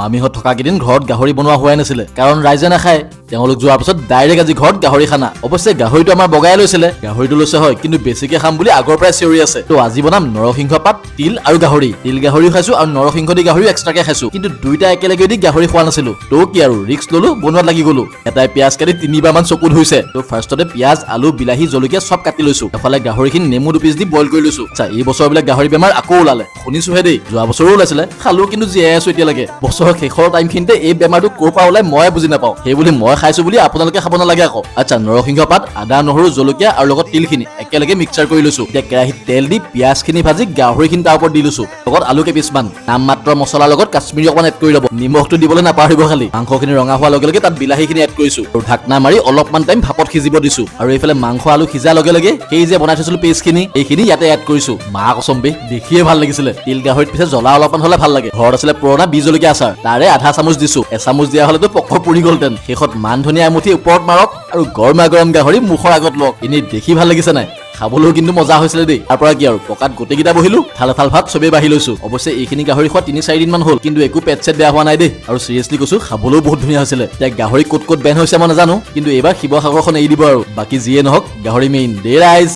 মামীহঁত থকা কেইদিন ঘৰত গাহৰি বনোৱা হোৱাই নাছিলে, কাৰণ ৰাইজে নাখায়। তেওঁলোক যোৱাৰ পাছত ডাইৰেক্ট আজি ঘৰত গাহৰি খানা। অৱশ্যে গাহৰিটো আমাৰ বগাই লৈছিলে। গাহৰিটো লৈছে হয়, কিন্তু বেছিকে খাম বুলি আগৰ পৰাই চিঞৰি আছে। তো আজি বনাম নৰসিংহ পাত, তিল আৰু গাহৰি। তিল গাহৰিও খাইছো আৰু নৰসিংহ দি গাহৰিও এক্সট্ৰাকে খাইছো, কিন্তু দুইটা একেলগে দি গাহৰি খোৱা নাছিলো। তো কি আৰু, ৰিস্ক ললো, বনোৱাত লাগি গলো। এটাই পিঁয়াজ কাটি তিনিবাৰ মান চকু ধুইছে। তো ফাৰ্ষ্টতে পিঁয়াজ, আলু, বিলাহী, জলকীয়া চব কাটি লৈছো। এফালে গাহৰিখিনি নেমু দুপিচ দি বইল কৰি লৈছো। আচ্ছা, এই বছৰ বোলে গাহৰি বেমাৰ আকৌ ওলালে। শুনিছোহে দেই, যোৱা বছৰো ওলাইছিলে। খালো, কিন্তু জীয়াই আছো এতিয়ালৈকে। বছৰৰ শেষৰ টাইমখিনিতে এই বেমাৰটো ক'ৰ পৰা ওলাই ময়ে বুজি নাপাওঁ। সেইবুলি মই খাইছো বুলি আপোনালোকে খাব নালাগে আকৌ। আচ্ছা, নৰসিংহ পাত, আদা, নহৰু, জলকীয়া আৰু লগত তিলখিনি একেলগে মিক্সাৰ কৰি লৈছো। এতিয়া কেৰাহীত তেল দি পিঁয়াজখিনি ভাজি গাহৰিখিনি তাৰ ওপৰত দি লৈছো, লগত আলু কেইপিচমান। নামমাত্ৰ মছলাৰ লগত কাশ্মীৰী অকণমান এড কৰি ল'ব। নিমখটো দিবলৈ নাপাহৰিব খালি। মাংসখিনি ৰঙা হোৱাৰ লগে লগে তাত বিলাহীখিনি এড কৰিছো আৰু ঢাকনা মাৰি অলপমান টাইম ভাপত সিজিব দিছো। আৰু এইফালে মাংস আলু সিজাৰ লগে লগে সেই যে বনাই থৈছিলো পেষ্টখিনি, এইখিনি ইয়াতে এড কৰিছো। মা কচম বে, দেখিয়ে ভাল লাগিছিলে। তিল গাহৰিত পিছে জ্বলা অলপমান হ'লে ভাল লাগে। ঘৰত আছিলে পুৰণা বিহ জলকীয়া আচাৰ, তাৰে আধা চামুচ দিছো। এচামুচ দিয়া হ'লেতো পকৰ পুৰি গ'লহেঁতেন। শেষত মান ধনিয়া এমুঠি ওপৰত মাৰক আৰু গৰমা গৰম গাহৰি মুখৰ আগত লওক। এনেই দেখি ভাল লাগিছে নাই? খাবলৈও কিন্তু মজা হৈছিলে দেই। তাৰ পৰা কি আৰু, পকাত গোটেইকেইটা বহিলো, থাল থাল ভাত চবেই বাঢ়ি লৈছো। অৱশ্যে এইখিনি গাহৰি খোৱা 3-4 দিনমান হ'ল, কিন্তু একো পেট চেট বেয়া হোৱা নাই দেই। আৰু চিৰিয়াছলি কৈছো, খাবলৈও বহুত ধুনীয়া হৈছিলে। এতিয়া গাহৰি ক'ত ক'ত বেন হৈছে মই নাজানো, কিন্তু এইবাৰ শিৱসাগৰখন এৰি দিব আৰু। বাকী যিয়ে নহওক, গাহৰি মেইন দেই ৰাইজ।